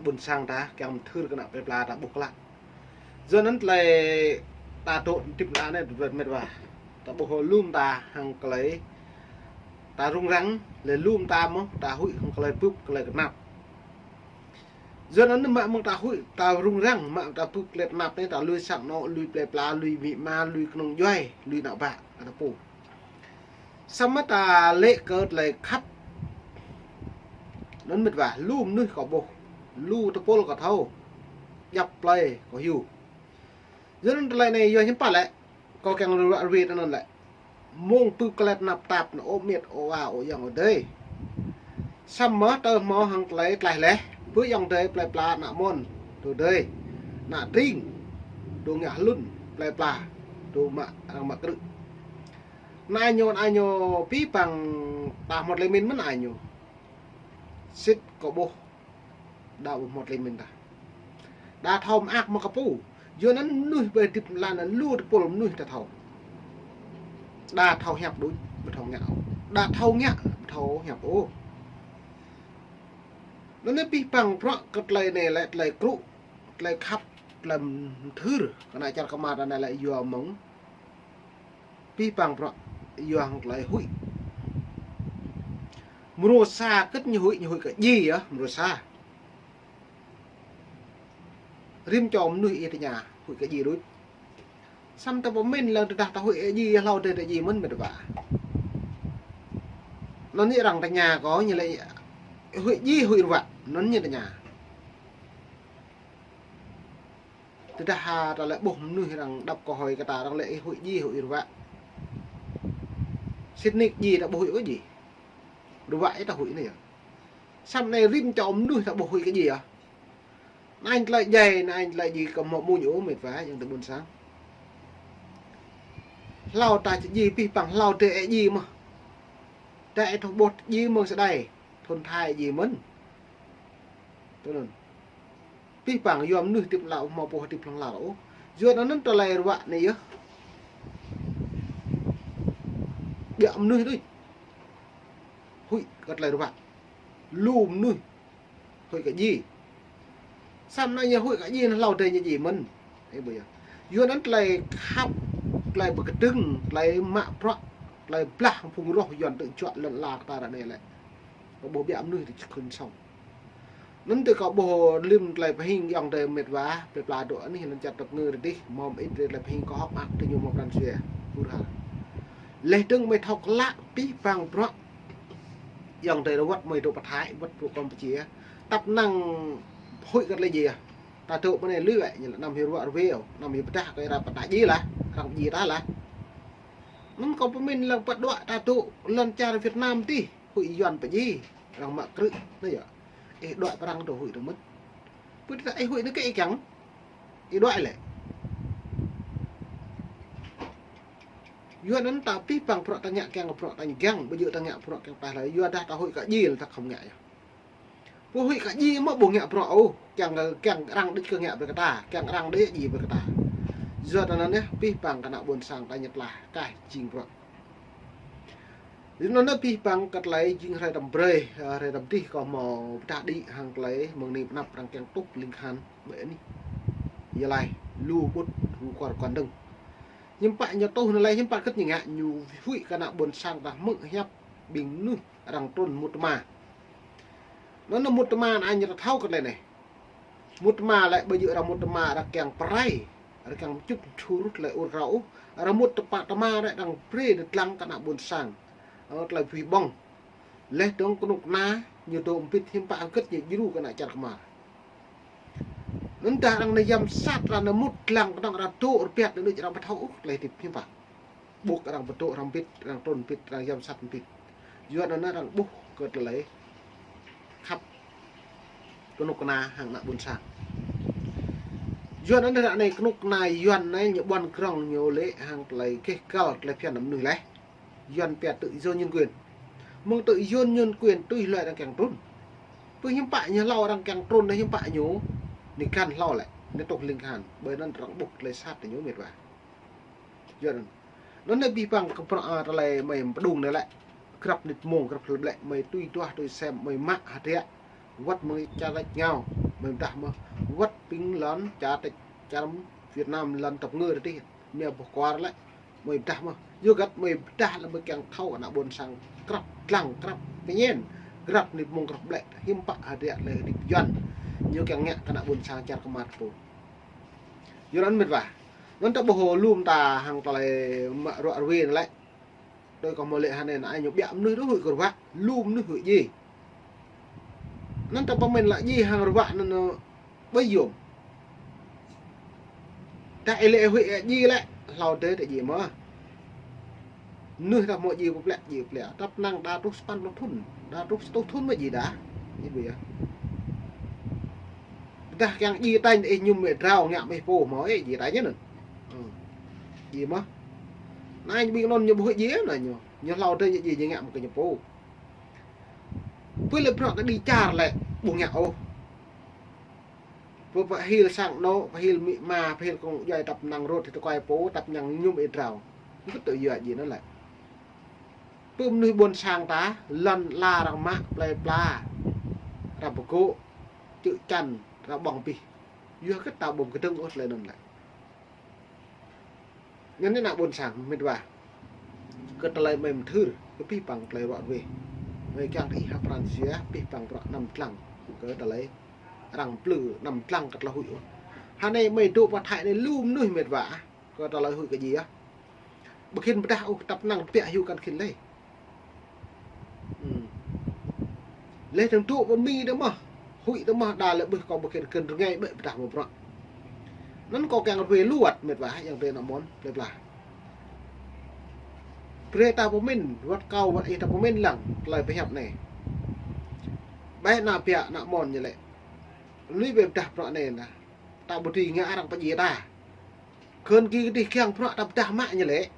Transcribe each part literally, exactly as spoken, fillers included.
ƀôn sang ta, kiăng mthưr kơ ană plei pla ta ƀuh klă. Yua anŭn tơlơi ta dŏ hơdip anai, met wa. Ta ƀuh lŏm ta hăng tơlơi ta rŭng răng, lĕ lŏm ta mơ̆, ta huĭ hăng tơlơi bưp, tơlơi tơnap. Yua anŭn mă mơ̆ng ta huĭ, ta rŭng răng, mă ta bưp tơlơi tơnap anai, ta lui sang anŏ, lui plei pla, lui amĭ ama, lui kơnung djuai, lui ană bă, ană pô. Samơ̆ ta lĕ kơ tơlơi khăp. Anŭn met wa, lu mơnuih kâo ƀuh, lu tơpul kâo thâo, djăp plei kâo hyu. Yua anŭn tơlơi anai yua hiư̆m pă lĕ, kâo kiăng ră ruai anŭn lĕ. Mơ̆ng bưp tơlơi tơnap tap anŭn, ơ met, ơ wa, ơ ayŏng, ơ adơi. Samơ̆ tơ hmâo hăng tơlơi tlaih laih, bơ ayŏng adơi plei pla ană mơnuih, tơ adơi, ană tring, tơ ngă hlŭn, plei pla, tơ mă, arăng mă krư̆. Anai ñu, anai ñu, abih bang ta hmâo tơlơi mĭn mơ̆n anai ñu. Sĭt kâo ƀuh, đa ƀu hmâo tơlơi mĭn ta. Đa thâo mơak mơ̆ kơ pô. Yua anŭn mơnuih ƀơi hơdip lăn anai lu tơpul mơnuih ta thâo. Đa thâo hiăp đôč, ƀu thâo ngă ôh. Đa thâo ngă, ƀu thâo hiăp ôh. Anŭn anai abih bang bruă kơ tơlơi anai lĕ tơlơi krŭ, tơlơi khăp, tơlơi mthưr, kơ ană čar kơmar anai lĕ yua mơ̆ng abih bang bruă yua hăng tơlơi huĭ. Mrô sa kơ̆t ñu huĭ, ñu huĭ kơ djai yơh, mrô sa. Rĭm čô mơnuih ih tơña, huĭ kơ djai đôč. Samơ̆ ta pơmĭn lăng tơdah ta huĭ kơ djai, hlâo adơi ta djai mơ̆n met wa. Anŭn ñu arăng tơña kâo ñu lĕ huĭ djai huĭ ruă, anŭn ñu tơña. Tơdah ha ta lĕ ƀuh mơnuih arăng đăp kơ hơi kơ ta arăng lĕ ih huĭ djai huĭ ruă. Sĭt nik djai ta ƀu huĭ ôh djai. Ruă ih ta huĭ anai yơh. Samơ̆ anai rĭm čô mơnuih ta ƀuh huĭ kơ djai yơh. Anai tơlơi djai, anai tơlơi djai kơ hmâo mơ̆n ôh met wa, ayŏng adơi ƀôn sang. Hlâo ta či djai abih bang hlâo adơi ih djai mơ̆n. Adơi ih thâo ƀuh djai mơ̆ng sơdai, thŭn thai djai mơ̆n. Tui anŭn. Abih bang yua mơnuih hơdip hlâo hmâo pô hơdip hlŏng lar ôh. Yua anŭn tơlơi ruă anai yơh. Biă mơnuih đôč. Huĭ kơ tơlơi ruă. Lu mơnuih huĭ kơ djai. Samơ̆ anai ñu huĭ kơ djai anŭn hlâo adơi ñu djai mơ̆n. Ơ ƀuh yơh. Yua anŭn tơlơi khăp, tơlơi pơkơdơ̆ng, tơlơi mă bruă, tơlơi blah phung roh Yuan tơ̆ juă lŏn ala kơ ta ră anai lĕ. Kâo ƀuh biă mơnuih tơ̆ čơkhŭn sŏng. Anŭn tơ̆ kâo ƀuh lơ̆m tơlơi pơhing ayŏng adơi met wa, plei pla dŏ anih lŏn čar tơpơngư rơdih, hmâo mơit tơlơi pơhing kâo hơ̆k mơak tơñu hmâo pran jua. Pur ha. Laih dơ̆ng mơi thâo klă abih bang bruă. Ayŏng adơi rơwăt mơi dŏ pơ Thái, wăt dŏ Campuchia. Tăp năng huĭ kơ tơlơi djai. Ta dŏ mơ̆ng anai lui wĕ, ñu lĕ anăm hyu ruă rơwêo, anăm hyu pơdah kơ ih ră pơtă djai lah, arăng djai ta lah. Anŭn kâo pơmĭn lăng pơđuaĭ ta dŏ lŏn čar Việt Nam tih. Huĭ Yuan pơdjai, arăng mă krư̆, anai yơh. Ih đuaĭ pơ arăng dŏ huĭ arăng mơ̆n. Pơ tơdah ih huĭ anai kơ ih kiăng, ih đuaĭ lĕ. Yua anŭn ta abih bang bruă ta ngă kiăng bruă ta ñu giăng, ƀu djơ̆ ta ngă bruă kiăng pơklaih ôh, yua dah ta huĭ kơ djai lĕ ta khŏm ngă yơh. Pô huĭ kơ djai mơ̆ ƀu ngă bruă ôh, kiăng, kiăng arăng đĭč kơ ngă brơi kơ ta, kiăng arăng đĭč djai brơi kơ ta. Yua anŭn yơh, abih bang kơ ană ƀôn sang ta ñu tơlah, kah jing bruă. Yua anŭn abih bang kơ tơlơi jing hrơi tơm brơi, ơ, hrơi tơm dih kâo hmâo pơdah đĭ hăng tơlơi mơ̆ng anai pơanăp arăng kiăng tuh ling khan ƀơi anih. Yua laih, lu ƀut, lu kuar kuan dơ̆ng. Hiư̆m pă ñu tuh anai lĕ hiư̆m pă kơ̆t ñu ngă, ñu huĭ kơ ană ƀôn sang ta hmư̆ hiăp ƀing mơnuih arăng trŭn mŭt tơma. Anŭn mŭt tơma anai ñu ta thâo kơ tơlơi anai. Mŭt tơma lĕ ƀu djơ̆ arăng mŭt tơma arăng kiăng pơrai, arăng kiăng čŭp čhur tơlơi ur krao ôh. Arăng mŭt tơpă tơma lĕ arăng brơi tơdlăng kơ ană ƀôn sang. Ơ, tơlơi bih ƀơ̆ng. Laih dơ̆ng kơnuk kơna ñu dŏ mbĭt hiư̆m pă hơget ñu djru kơ ană čar kơmar. Anŭn dah arăng nao yăm sat arăng nao mŭt tơdlăng kơnơ̆ng arăng dŏ rơbat anŭn arăng ƀu thâo ôh tơlơi hơdip hiư̆m pă. Ƀuh arăng pơdŏ arăng mbĭt, arăng trŭn mbĭt, arăng yăm sat mbĭt. Yua anŭn arăng ƀuh kơ tơlơi khăp kơnuk kơna hăng ană ƀôn sang. Yua anŭn ră anai kơnuk kơna Yuan anai ñu ƀuăn krŏng ñu lĕ hăng tơlơi gêh găl tơlơi phiăn mơnuih laih. Yuan pia tự do nhân quyền. Mơ̆ng tự do nhân quyền tui hloi arăng kiăng trŭn. Pơ hiư̆m pă ñu hlâo arăng kiăng trŭn anai hiư̆m pă ñu, anai găn hlâo lĕ, anai tuh ling khan, ƀơi anŭn arăng ƀuh tơlơi sat ñu met wa. Yua anŭn. Anŭn anai abih bang kơ bruă, ơ, tơlơi mơi pơdŏng anai lĕ. Grăp mơnit mông, grăp hlơi ƀlĕ, mơi tui duah, tui sem, mơi mă hơdră. Wăt mơi čar lač ngao. Mơi pơdah mơ̆ wơ̆t ƀing lŏn čar tĕč čar Việt Nam lŏn tơpơngơ tih. Mơi ƀuh kuar lĕ mơi pơdah mơ̆. Yua hơget mơi pơdah lĕ mơi kiăng thâo kơ ană ƀôn sang krăp lăng krăp pơñen. Krăp nip mông krăp ƀlĕ. Hiư̆m pă hơdră lĕ hơdip Yuan. Ñu kiăng ngă kơ ană ƀôn sang čar kơmăt pô. Yua anŭn mĕt wa. Anŭn ta ƀuh lŏm ta hăng tơlơi mă ruă ruê lĕ. Tui kâo mơ̆ lĕ hơnai anai ñu biă mơnuih đôč huĭ kơ ruă, lu mơnuih huĭ djai. Anŭn ta pơmĭn lă djai hăng ruă anŭn ƀơi yôm. Ta ih lĕ huĭ djai lĕ, hlâo dêh ta djai mơ̆. Mơnuih ta hmâo djai pơplĕ, djai pơplĕ. Tăp năng đa truh sapăn pluh thŭn, đa truh sa rơtuh thŭn mơ̆ djai đa. Djai ƀu yơh. Tơdah kiăng djai tañ ih mơñum ih drao ngă mơ̆ ih pô hmâo ih djai tañ anŭn. Ơ. Djai mơ̆. Anai ƀing anŭn ñu ƀu huĭ djai anai ñu. Ñu hlâo dêh ñu djai ñu ngă mơ̆ kơ ñu pô. Pơ lĕ bruă kơ đi čar lĕ ƀu ngă ôh. Pơ pơhil sang anŏ, pơhil amĭ ama, pơhil kông djuai tăp năng rot hĭ tơkuai pô, tăp năng mơñum ih drao. Kơ tŭ yua djai anŭn lĕ. Pơ mơnuih ƀôn sang ta, lŏn ala arăng mă plơi pla, arăng pơgŏ, čư̆ čan, arăng ƀơ̆ng abih. Yua hơget ta ƀu kơdơ̆ng ôh tơlơi anŭn lĕ. Anŭn ană ƀôn sang mĕt wa. Kơ tơlơi mơi mơthưr, kơ pih păng tơlơi ruă ruê. Mơi kiăng kơ ih hăp pran jua, pih păng bruă anăm lăng. Kơ tơlơi arăng plư anăm lăng kơ tơlơi huĭ ôh. Hơnai mơi dŏ pơ Thái anai lu mơnuih mĕt wa. Kơ tơlơi huĭ kơ djai ah. Ƀu khĭn pơdah ôh, tăp năng tơbiă hyu kăn khĭn lĕ. Hm. Lĕ tơ̆ng tŭ pơ Mi tơ mơ̆. Huĭ tơ mơ̆ đa lĕ ƀuh kâo ƀu khĭn khĭn rơngai ƀĕ pơdah mơ̆ bruă. Anŭn kâo kiăng ruai luăt mĕt wa, yang tơ ană mơ̆n, plơi pla. Brơi ta pơmĭn, wơ̆t kâo wơ̆t ih ta pơmĭn lăng, tơlơi pơhiăp anai. Ƀĕ ană biă ană mơ̆n ñu lĕ. Lui ƀĕ pơdah bruă anai nă. Ta ƀu dưi ngă arăng pơdjai ta. Khŏn ki kơdih kiăng bruă ta pơdah mă ñu lĕ.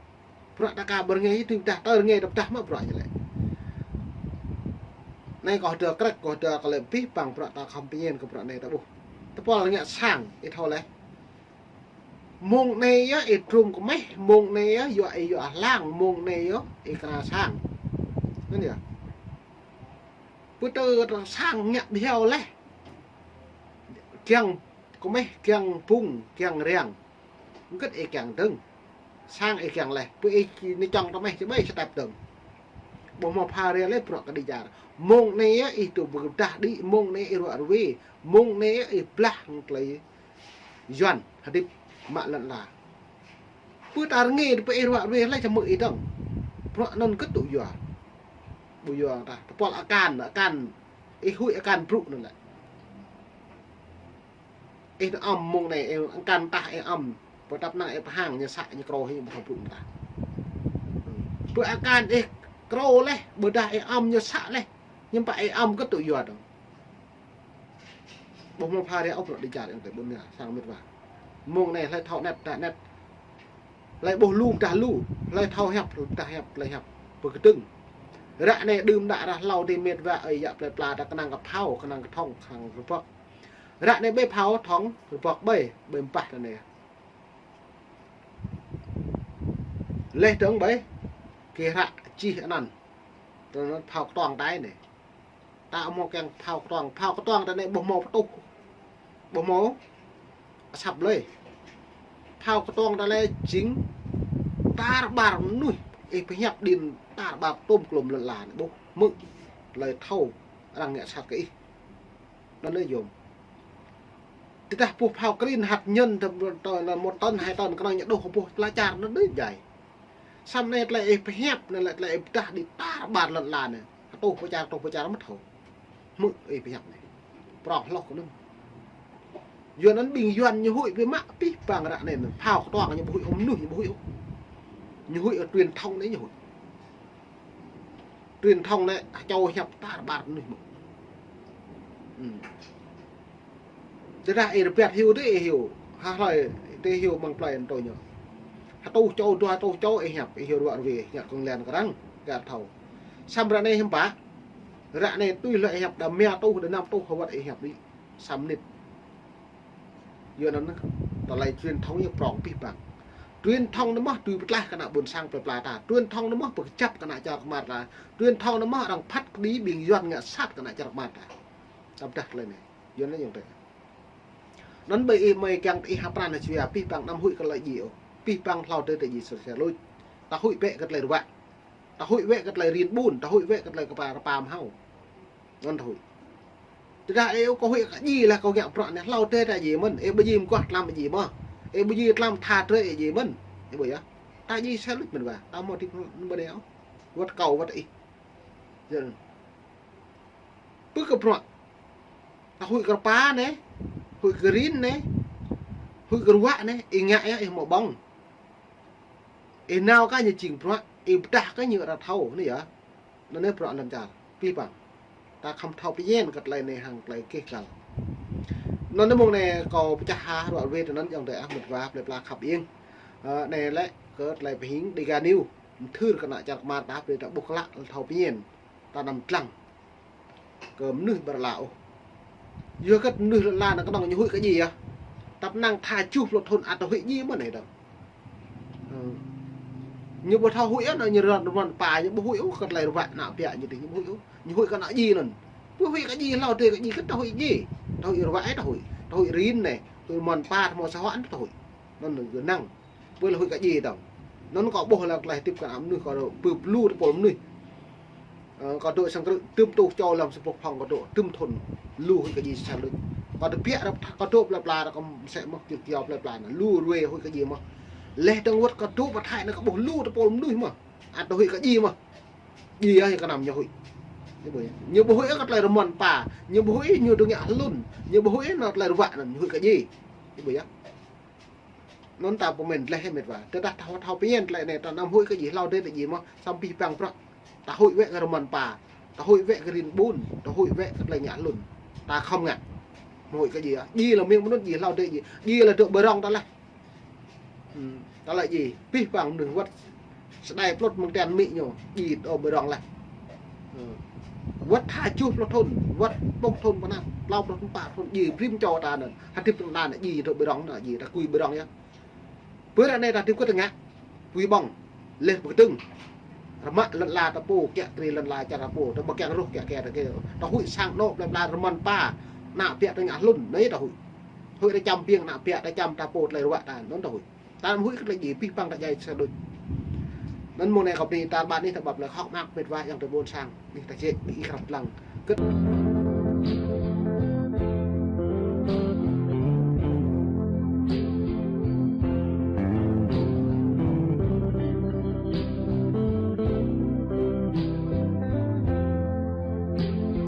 Bruă ta ka ƀu rơngai tui pơdah, ta rơngai ta pơdah mă bruă ñu lĕ. Anai kâo hơdơr krĕk, kâo hơdơr kơ lĕ pih păng bruă ta khŏm pơñen kơ bruă anai ta ƀuh. Tơpul ngă sang, ih thâo lĕ. Mông anai yơh ih trŭm kơmeh, mông anai yơh yua ih yua hlang, mông anai yơh ih kơna sang. Anŭn yơh. Pơtơ ta sang ngă bhiâo lĕ. Kiăng kơmeh, kiăng pŭng, kiăng riăng. Hơget ih kiăng dơ̆ng. Sang ih kiăng lĕ. Pơ ih či nơ čŏng ta meh či ƀai sa tep dơ̆ng. Ƀu hmâo pha rai lĕ bruă kơ đi čar. Mông anai yơh ih tŭ pơdah đĭ, mông anai ih ruă ruê, mông anai yơh ih blah hăng tơlơi Yuan hơdip mă lŏn ala. Pơ ta rơngai pơ ih ruă ruê lĕ čăm mơ̆ ih dơ̆ng. Bruă anŭn kơ tŭ yua. Ƀu yua ta. Tơpul akan, akan. Ih huĭ akan brŭ anŭn lĕ. Ih ăm mông anai, ih akan tah ih ăm. Pơtăp năng ih pơhang ñu să ñu krô hĭ ƀu thâo brŭ tah. Pơ akan ih krô lĕ, ƀôdah ih ăm ñu să lĕ. Hiư̆m pă ih ăm kơ tŭ yua dơ̆ng. Ƀu hmâo pha rai ôh bruă đi čar yang tơi ƀôn mia sang mĕt wa. Mông anai hlơi thâo anet, ta anet. Hlơi ƀuh lu, ta lu. Hlơi thâo hiăp, ta hiăp, hlơi hiăp. Pơkơdơ̆ng. Ră anai đưm đă ră hlâo dih mĕt wa ơi yă plơi pla ta kơnang kơ phao, kơnang kơ thŏng, kơnang kơ rơbŏk. Ră anai ƀơi phao thŏng, rơbŏk ƀơi, ƀơi mpah ta anai. Leh dơ̆ng ƀơi, kơ ră čih anăn. Tơ anăn phao kơtuang tai anai. Ta hmâo kiăng phao kơtuang, phao kơtuang ta anai ƀu hmâo pơtuh. Ƀu hmâo asăp lơi. Phao kơtuang ta anai jing tar ƀar mơnuih. Ih pơhiăp đĭ tar ƀar tôm klôm lŏn ala anai ƀuh. Hmư̆ tơlơi thâo arăng ngă sat kơ ih. Anŭn lĕ yôm. Tơdah ƀuh phao krin hăt ñŭn tơ, tơ, tơ một tấn, hai tấn, kơnơ̆ng ñu đôh ƀuh tơlơi čar anŭn đơi djai. Samơ̆ anai tơlơi ih pơhiăp, anai lĕ tơlơi ih pơdah đĭ tar ƀar lŏn ala anai. Hơtuh pơ čar, hơtuh pơ čar mơ̆ thâo. Hmư̆ ih pơhiăp anai. Prŏng hloh kơ anŭn. Yuan anŭn ƀing Yuan ñu huĭ ƀu mă pih păng ră anai anŭn. Phao kơtuang ñu ƀu huĭ ôh mơnuih, ñu ƀu huĭ ôh. Ñu huĭ ôh truyền thông anai ñu huĭ. Truyền thông anai, čô hiăp tar ƀar mơnuih mơ̆n. Hm. Tơdah ih rơbat hyu dih ih hyu. Hă hlơi dih hyu mơ̆ng plơi anŭn tui ñu. Hơtuh čô, dua hơtuh čô ih hiăp, ih hyu ruă ruê, hiăp kơnglăn kơ arăng, kơ thâo. Samơ̆ ră anai hiư̆m pă. Ră anai tui hlơi ih hiăp, đa mia tuh, đa năm tuh, hơwơ̆t ih hiăp đĭ. Sa mơnit. Yua anŭn, tơlơi truyền thông ñu prŏng pih păng. Truyền thông anŭn mơ̆ tui pơtlaih kơ ană ƀôn sang plơi pla ta. Truyền thông anŭn mơ̆ pơkơjăp kơ ană čar kơmăt ta. Truyền thông anŭn mơ̆ arăng phat kơđi ƀing Yuan ngă sat kơ ană čar kơmăt ta. Ta pơdah tơlơi anai. Yua anŭn yơh tơ. Anŭn ƀơi ih mơi kiăng ih hăp pran hă čua, pih păng anăm huĭ kơ tơlơi djai ôh. Pih păng hlâo tơdơi ta djai sơr sơr luč. Ta huĭ bĕ kơ tơlơi ruă. Ta huĭ bĕ kơ tơlơi rin ƀun, ta huĭ bĕ kơ tơlơi kơpa kơpa mơhao. Anŭn ta huĭ. Tơdah ih ôh kơ huĭ kơ djai lah kơ ngă bruă anai hlâo tơdơi ta djai mơ̆n. Ih ƀu djai mơguah tlam djai mơ̆n. Ih ƀu djai tlam tha trơi djai mơ̆n. Ih ƀu yơh. Ta djai sơr luč mơ̆n wa. Ta hmâo tĭp mơ̆n anai ôh. Wơ̆t kâo wơ̆t ih. Yơh. Pơ kơ bruă. Ta huĭ kơ kơpa anai, huĭ kơ rin anai, huĭ kơ ruă anai, ih ngă yơh ih hmâo ƀơ̆ng. Ih nao kơ ñu jing bruă, ih pơdah kơ ñu ră thâo anai yơh. Anŭn anai bruă lŏn čar, pih păng. Ta khŏm thâo pơñen kơ tơlơi anai hăng tơlơi kih kal. Anŭn anai mơ̆ng anai kâo pơčah hă ruă wơ̆t tơ anŭn yơh tơ ah mĕt wa plơi pla khăp iêng. Ơ, anai lĕ kơ tơlơi pơhing Dega News. Mơthưr kơ ană čar kơmar ta brơi ta ƀuh klă thâo pơñen. Ta anăm lăng kơ mơnuih ƀơi lŏn ala ôh. Yua kơ mơnuih lŏn ala anai kơnơ̆ng ñu huĭ kơ djai yơh. Tơpă năng tha tơjuh pluh thŭn ăt huĭ djai mơ̆n anai dơ̆ng. Ơ. Ñu ƀu thâo huĭ ôh, ñu rơmon rơmon pă, ñu ƀu huĭ ôh kơ tơlơi ruă ană ƀiă ñu tih, ñu ƀu huĭ ôh. Ñu huĭ kơ ană djai anŭn. Ƀu huĭ kơ djai hlâo tơdơi kơ djai kơ ta huĭ djai. Ta huĭ ruă ih ta huĭ. Ta huĭ rin anai. Ta huĭ rơmon pă, ta hmâo sa hoa anŭn ta huĭ. Anŭn ñu năng. Ƀơi lŏn huĭ kơ djai dơ̆ng. Anŭn kâo ƀuh lăng tơlơi tip kơ ană mơnuih kâo dŏ pơ lu tơpul mơnuih. Ơ, kâo dŏ sang krư̆ tơm tuh čô lăm sa boh phŏng kâo dŏ tơm thŭn lu huĭ kơ djai sơr luč. Kâo tơbiă ră kâo dŏ plơi pla ră kâo mơsĕ mơ̆ kiăng kiao plơi pla anai lu ruai huĭ kơ djai mơ̆. Laih dơ̆ng wơ̆t kâo dŏ pơ Thái anai kâo ƀuh lu tơpul mơnuih mơ̆. Ăt huĭ kơ djai mơ̆. Djai yơh kơ anăm ñu huĭ. Ñu ƀu huĭ kơ tơlơi rơmon pă. Ñu ƀu huĭ ñu dŏ ngă hlŭn. Ñu ƀu huĭ anŭn tơlơi ruă anŭn ñu huĭ kơ djai. Ih ƀu yơh. Anŭn ta pơmĭn laih mĕt wa. Tơdah ta thâo pơñen tơlơi anai ta anăm huĭ kơ djai hlâo tơdơi ta djai mơ̆. Samơ̆ pih păng bruă. Ta huĭ wơ̆t kơ rơmon pă. Ta huĭ wơ̆t kơ rin ƀun. Ta huĭ wơ̆t kơ tơlơi ngă hlŭn. Ta khŏm ngă. Huĭ kơ djai yơh. Djai lĕ mơ̆ng anŭn djai hlâo tơdơi djai. Djai lĕ dŏ ƀơi rŏng ta laih. Ơ, ta laĭ djai, pih păng mơnuih wơ̆t sơdai plŭt mơ̆ng tian amĭ ñu, djai dŏ ƀơi rŏng laih. Ơ. Wơ̆t tha tơjuh pluh thŭn, wơ̆t ƀơ̆ng thŭn pơ anăp, klâo pluh thŭn, pă thŭn, djai brĭm čô ta anŭn, hơdip tơngan anŭn, djai dŏ ƀơi rŏng anŭn, djai ta kui ƀơi rơngiao yơh. Pơ ră anai ta hơdip kơ tơngă, kui ƀơ̆ng, laih pơkơdơ̆ng. Rơmă lŏn ala ta pô, kiă kriê lŏn ala čar ta pô, ta ƀu kiăng rŏh kiă kriê ta kơ. Ta huĭ sang anŏ plơi pla rơmon pă, ană ƀiă ta ngă hlŭn, anai ta huĭ. Huĭ ta čăm ƀing ană ƀiă ta čăm ta pô tơlơi ruă ta, anŭn ta huĭ. Ta anăm huĭ kơ tơlơi djai, pih păng ta djai sơr luč. Anŭn mơ̆ng anai kâo bơni ta ƀă anih ta ƀăp lĕ khŏk mơak mĕt wa yang tơ ƀôn sang. Anih ta jĕ, ih krăp lăng. Kơ